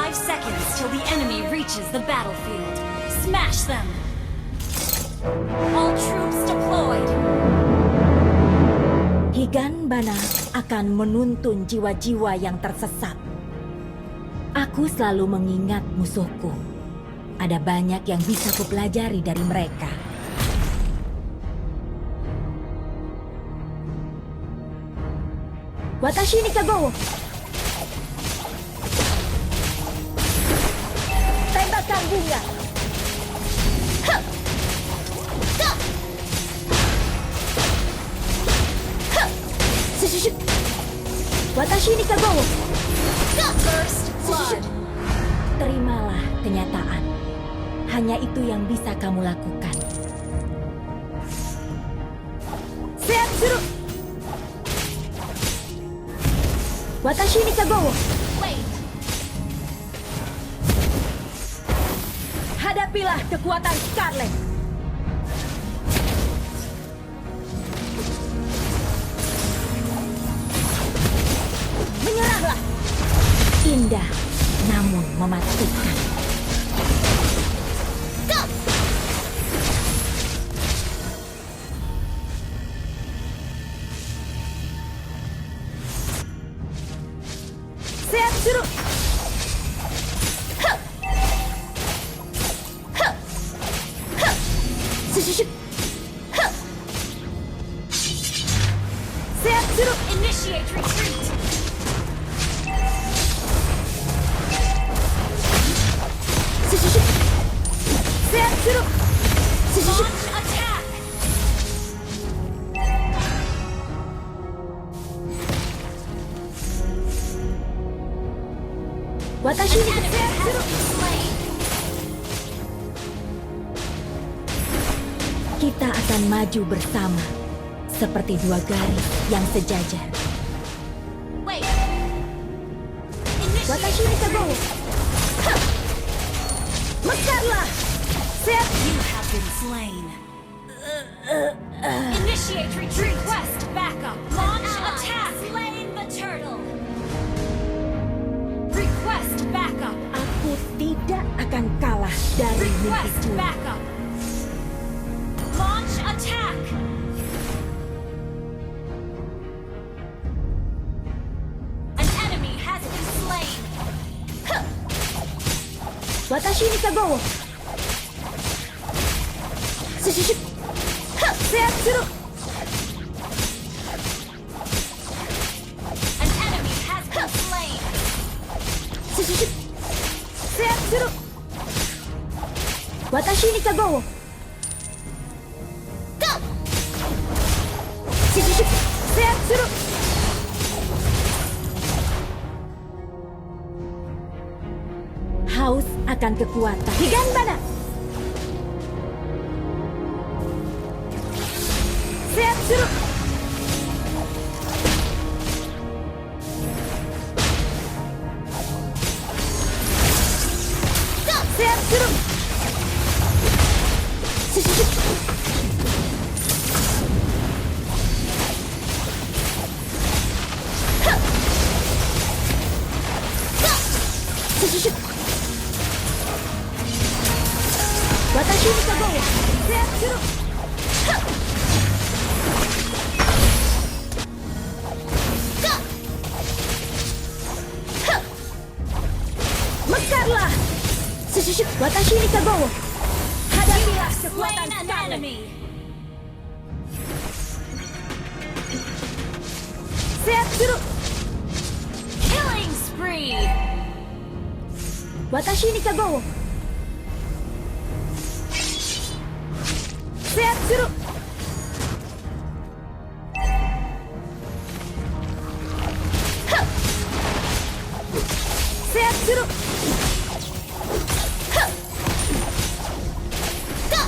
5 seconds till the enemy reaches the battlefield. Smash them! All troops deployed. Higanbana akan menuntun jiwa-jiwa yang tersesat. Aku selalu mengingat musuhku. Ada banyak yang bisa kupelajari dari mereka. Watashi ni kagowo. Tembakan bunga. Ha! Ha! Ha! Shushu. Watashi ni kagowo. First blood. Terimalah kenyataan. Hanya itu yang bisa kamu lakukan. Seat suru. Watashi ni kagowo. Wait. Hadapilah kekuatan Scarlet. Menyerahlah. Indah namun mematikan. Go! Seat suru. Ha! Ha! Ha! Shushu. Ha! Seat suru. Initiate retreat. Shushu. Seat suru. Shushu. Launch attack. Watashi ni Enemy seat has suru. been slain. Kita akan maju bersama seperti dua garis yang sejajar. Wait. Watashi ni kagowo. Ha! Mekarlah. Seat. You have been slain. Initiate retreat. Request backup. Launch attack. Slain the turtle. Request backup. Aku tidak akan kalah dari Request mimpiku. backup. Launch attack. An enemy has been slain. Watashi ni kagowo. Shushu. Ha! Seat suru. An enemy has been slain. Shushu. Seat suru. Watashi ni kagowo. Go! Shushu. Seat suru. Haus akan kekuatan. Higanbana. Seat suru. Go! Seat suru. Shushu. Ha! Go! Shushu. Watashi ni kagowo. Seat suru. Ha! Go! Ha! Mekarlah. Shushu. Watashi ni kagowo. Hadapilah kekuatan Slain an Scarlet. enemy. Seat suru. Killing spree. Watashi ni kagowo. Seat suru. Ha! Seat suru. Ha! Go!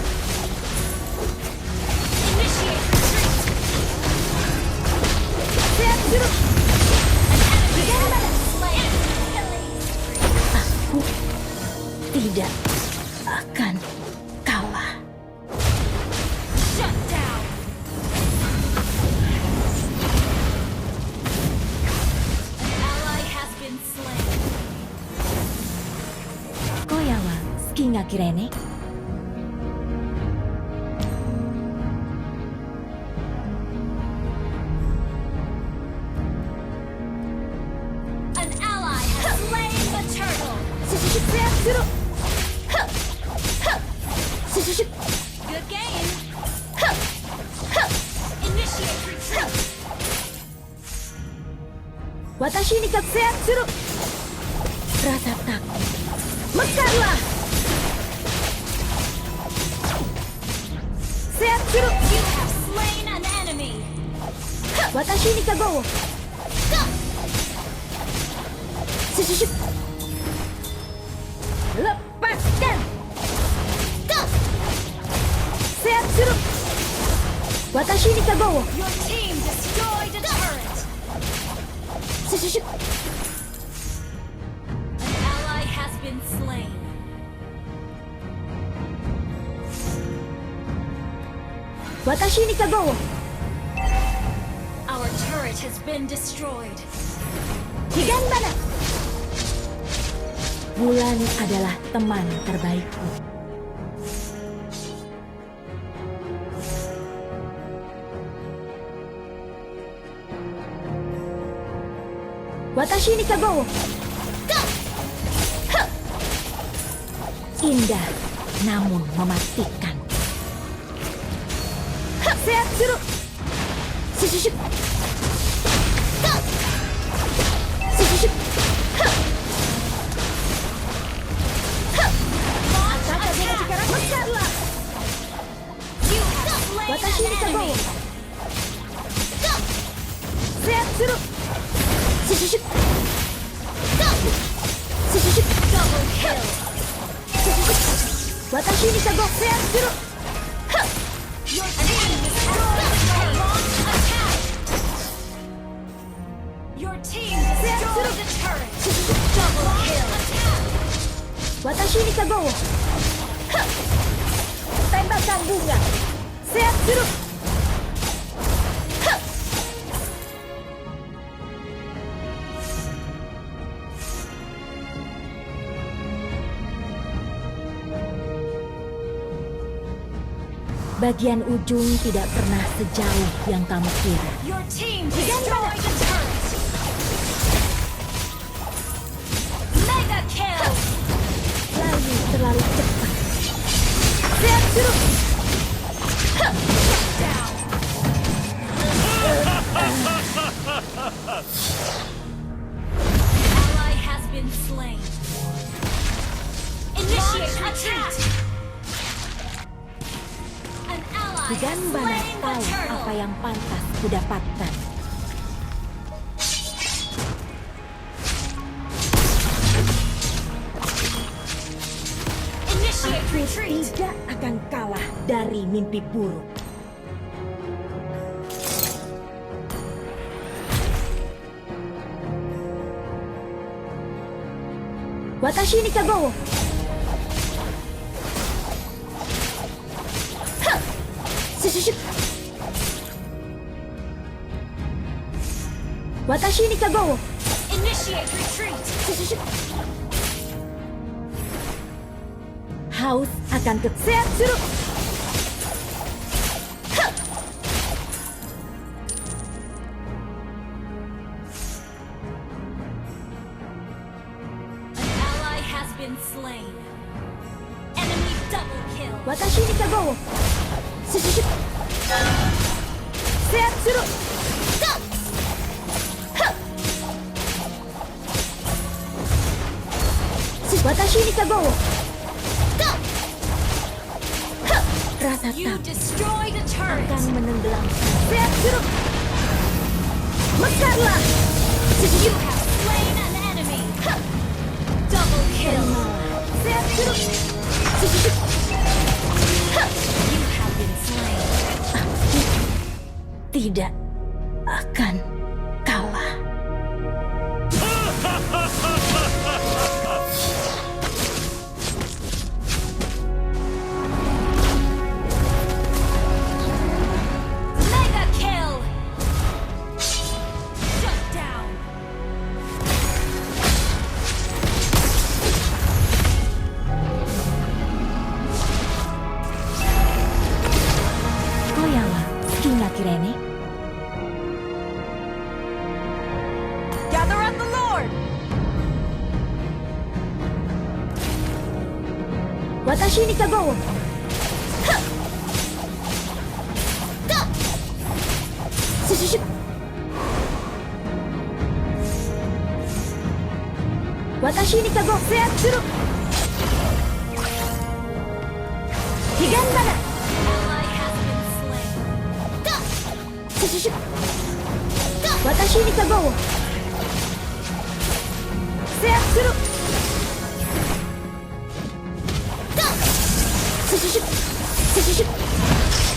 Initiate retreat. Seat suru. An enemy has been slain. Killing spree. Aku tidak akan kalah. Shut down. An ally has been slain. kaki Rene? An ally has slain the turtle. Good game. Initiate retreat. Watashi ni katsuyatsuru. Rasa takut. Mekarlah. Seatsuru. You have slain an enemy. Watashi ni kagowo. Shushushuk. Lepaskan. Seatsuru. Watashi ni kagowo. Your team destroyed a turret. Shushushuk. An ally has been slain. Watashi ni kagowo. Our turret has been destroyed. Higanbana. Bulan adalah teman terbaikku. Watashi ni kagowo. Indah namun mematikan. Seatsuru. Shushushuk. Shushushuk. Launch attack. Mekarlah. You have slain Watashi ni an kagowo. enemy. Seatsuru. Shushushuk. Shushushuk. Double kill. Watashi ni kagowo. Seatsuru. Your team destroyed a launch attack. Your team destroyed a turret. Double kill. Watashi ni kagowo. Tembakan bunga. Seatsuru. Bagian ujung tidak pernah sejauh yang kamu kira. Your team destroyed a turret. Mega kill. Lalu terlalu cepat. Seatsuru. Down. Ally has been slain. Initiate retreat. An ally has Higanbana slain the tahu apa turtle. yang pantas kudapatkan. Initiate Aku retreat. tidak akan kalah dari mimpi buruk. Watashi ni kagowo. Shushushuk. Watashi ni kagowo. Initiate retreat. Shushushuk. Haus akan ke Seatsuru. An ally has been slain. Enemy double kill. Watashi ni kagowo. Shushushuk. Seatsuru. Watashi ni kagowo. Rasa You takut destroyed a turret. akan menenggelamkan. Seatsuru. Mekarlah. You have slain an enemy. Double kill. Seatsuru. You have been slain. Tidak akan kalah. Mega kill. Shut down. sword. Watashi ni kagou. Shushu. Watashi ni kagou seat suru. Higandana. Ally has been slain. Shushu. Watashi ni kagou. Seat suru. Shushu. Shushu.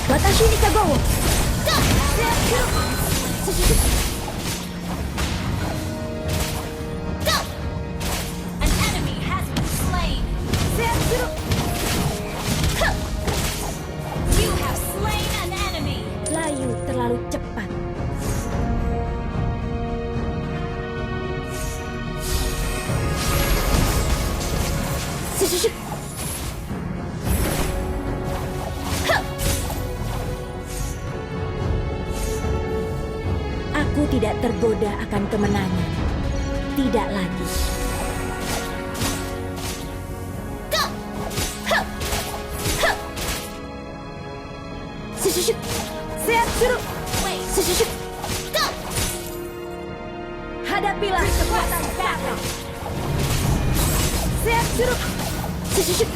Watashi ni kagou. Seat suru. Shushu. An enemy has been slain. Seat suru. You have slain an enemy. Layu terlalu cepat. Shushu. Aku tidak tergoda akan kemenangan. Tidak lagi. Shushu. Seat suru. Wait. Shushu. Hadapilah kekuatan backup. Seat suru. Shushu.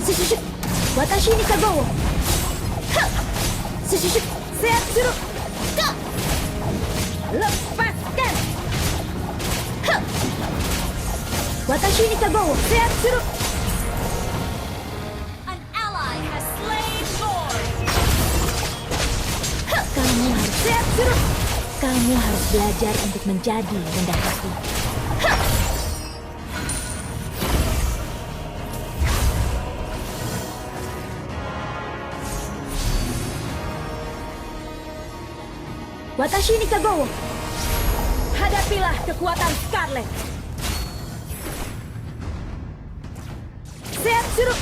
Shushu. Watashi ni kagou. Shushu. Seat suru. Lepaskan. Watashi ni kagou. Seat suru. An ally has slain Lord. Kamu harus seat suru. Kamu harus belajar untuk menjadi rendah hati. Watashi ni kagou. Hadapilah kekuatan Scarlet. Seat suru.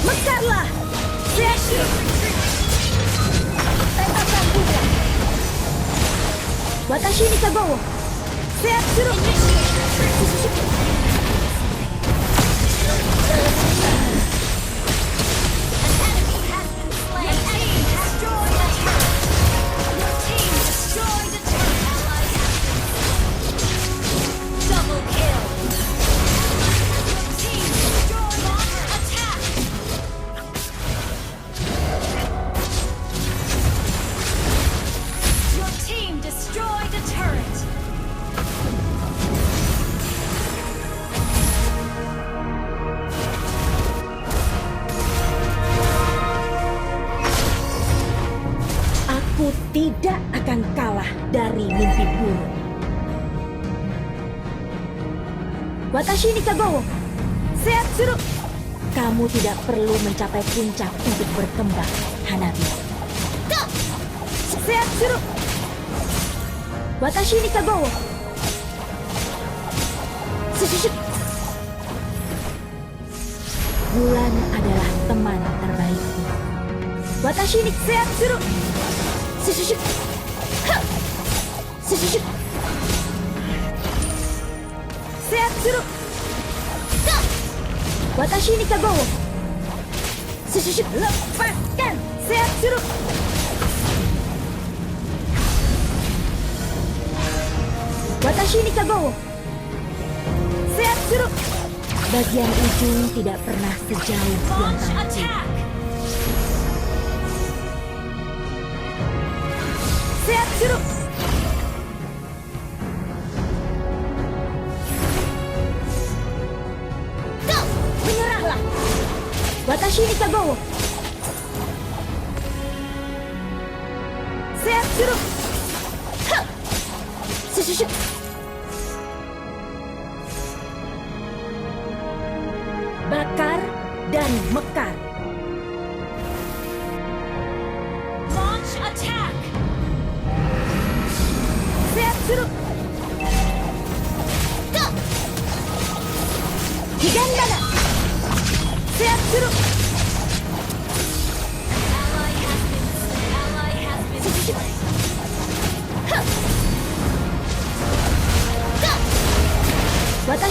Mekarlah. Seat suru. Tembakkan buka. Watashi ni kagou. Seat suru. An enemy has been slain. Your team destroyed a turret. Ally has been slain. Double kill. Your team destroyed launch attack. Your team destroyed a turret. Aku tidak akan kalah dari mimpi buruk. Watashi ni kagou. Seat suru. Kamu tidak perlu mencapai puncak untuk berkembang, Hanabi. Seat suru. Watashi ni kagou. Shushu. Bulan adalah teman terbaikku. Watashi ni seat suru. Shushu. Shushu. Seat suru. Watashi ni kagou. Shushu. Lepaskan. Seat suru. Watashi ni kagou. Seat suru. Bagian ujung tidak pernah sejauh yang Launch terakhir. attack. Seat suru. Menyerahlah. Watashi ni kagou. Seat suru. Shushu. Bakar dan mekar. Launch attack. Seat suru. Higandana. Seat suru.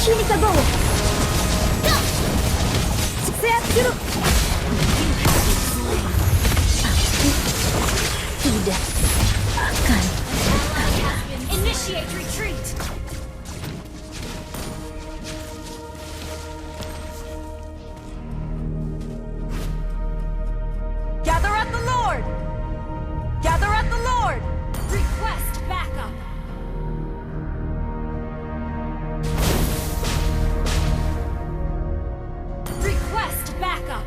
Watashi ni Kagou. Sehat Zuru. Aku tidak akan Initiate retreat. Gather at the Lord! Gather at the Lord! Request backup. Request backup.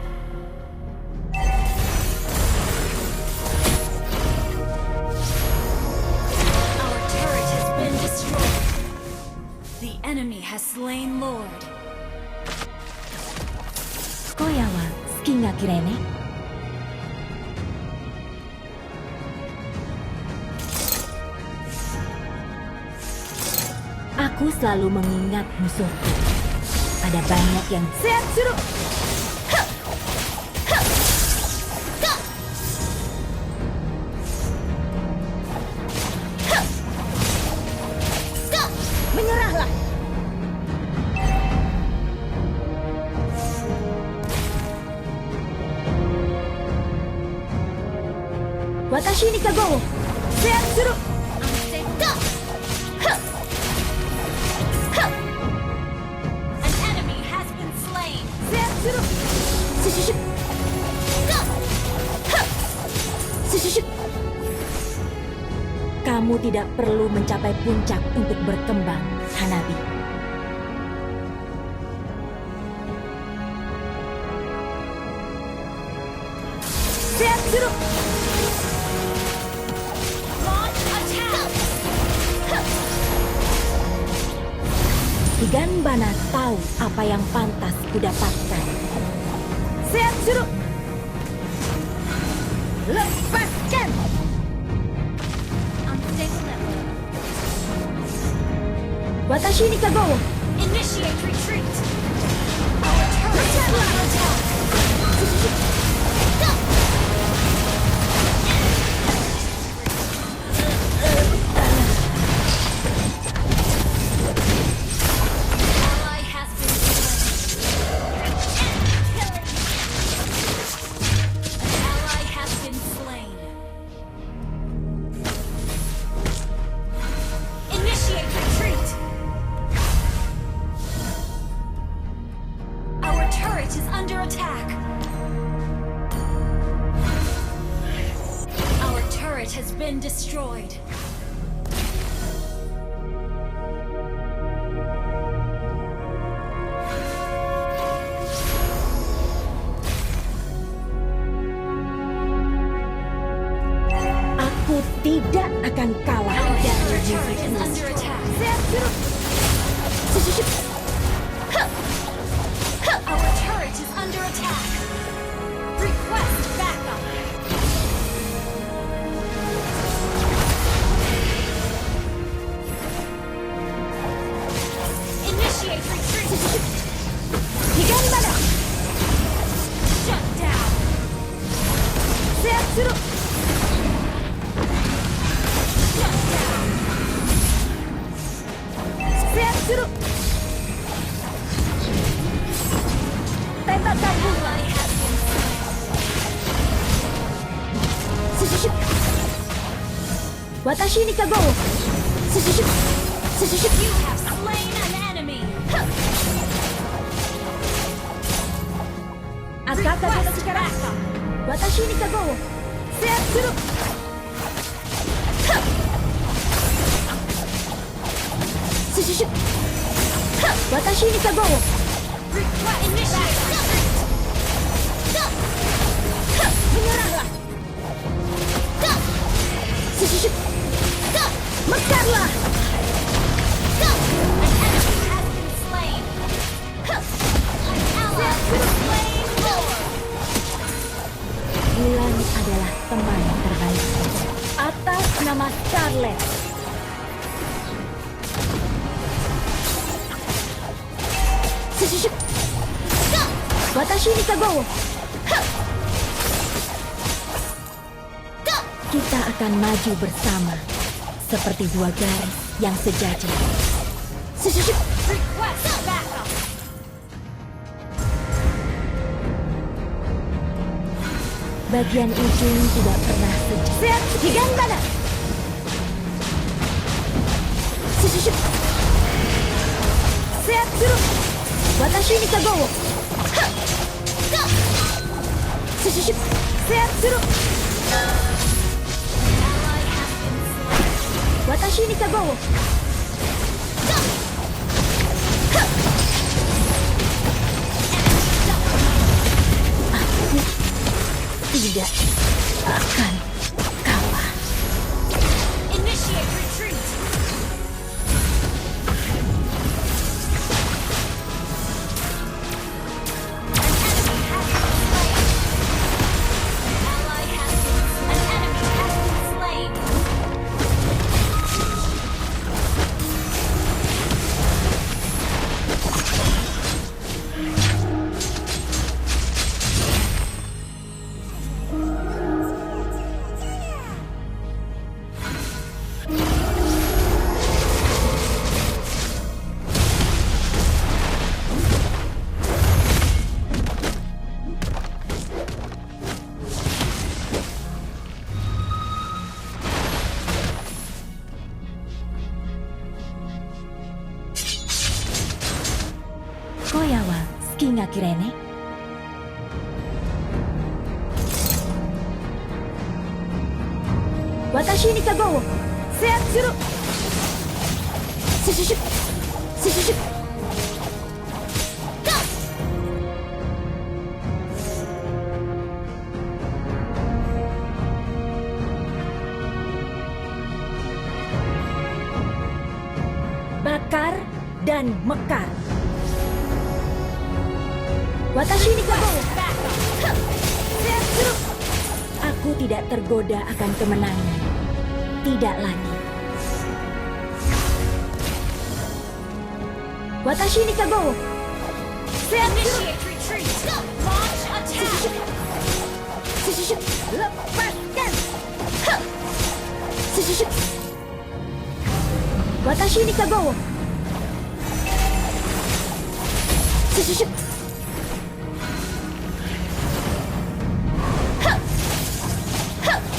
Our turret has been destroyed. The enemy has slain Lord. Koya wa suki ga kirei ne? Aku selalu mengingat musuhku. Ada banyak yang sehat Zuru. Menyerahlah. Watashi ni Kagou. Sehat Zuru. An enemy has been slain. Sehat Zuru. Sushushu. Sushushu. Kamu tidak perlu mencapai puncak untuk berkembang, Hanabi. Sehat Zuru. Launch attack. Higanbana tahu apa yang pantas kudapatkan. Sehat Zuru. Lepaskan. Unstable network. Watashi ni Kagou. Initiate retreat. Our turret is under attack. Ally has been slain. An ally has been slain. Initiate retreat. Our turret is under attack. Our turret has been destroyed. Aku tidak akan kalah Our dari turret is musuhku. under attack. Sehat Zuru. Sushushu. Our turret is under attack. Request backup. Initiate retreat. Higanbana. Shut down. Sehat Zuru. Shut down. Sehat Zuru. Tembak kamu. Ally has been slain. Sushushu. Watashi ni Kagou. Sushushu. Sushushu. You have slain an enemy. Akata Request Gono Chikara. backup. Watashi ni Kagou. Sehat Zuru. Sushushu. Watashi ni Kagou. Request initiate retreat. Menyerahlah. Sushushu. Mekarlah. An enemy has been slain. An ally has slain Lord. Bulan adalah teman terbaik. Atas nama Scarlet. Sushushu. Watashi ni Kagou. Kita akan maju bersama seperti dua garis yang sejajar. Sushushu. Request backup. Bagian ujung tidak pernah sehat. Higandana. Shushup. Sehat suruh. Watashi ni kagowo. Shushup. Sehat suruh. Watashi ni kagowo. Aku tidak akan kalah. Initiate retreat. An enemy has been slain. Koya wa suki ga kirei ne? Watashi ni kagowo. Sehat suru. Shushup. Shushup. Bakar dan mekar. Watashi ni kagowo. Sehat suru. Aku tidak tergoda akan kemenangan. Tidak lagi. Watashi ni kagowo. Sehat suru. Initiate retreat. Launch attack. Shushup. Lepaskan. Shushup. Watashi ni kagowo. Shushup.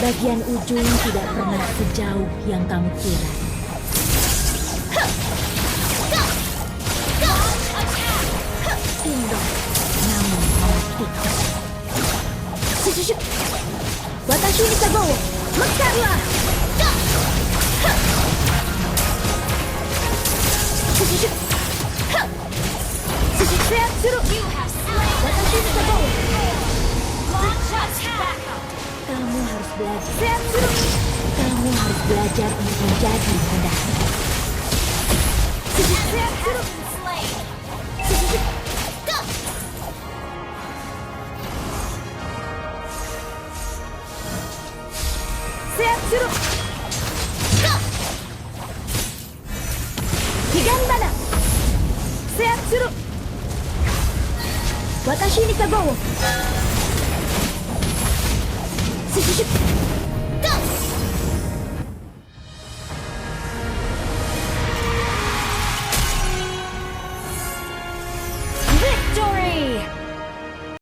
Bagian ujung tidak pernah sejauh yang kamu kira. Indah, namun mematikan. Shushup. Watashi ni kagowo. Mekarlah. Shushup. Shushup. Sehat suruh. You have slain. Watashi ni kagowo. Launch attack. Kamu harus belajar. Sehat suruh. Kamu harus belajar untuk menjadi rendah. Shushup. Sehat suruh. Slain. Shushup. Sehat suruh. Higandana. Sehat suruh. Watashi ni kagowo. Shushup.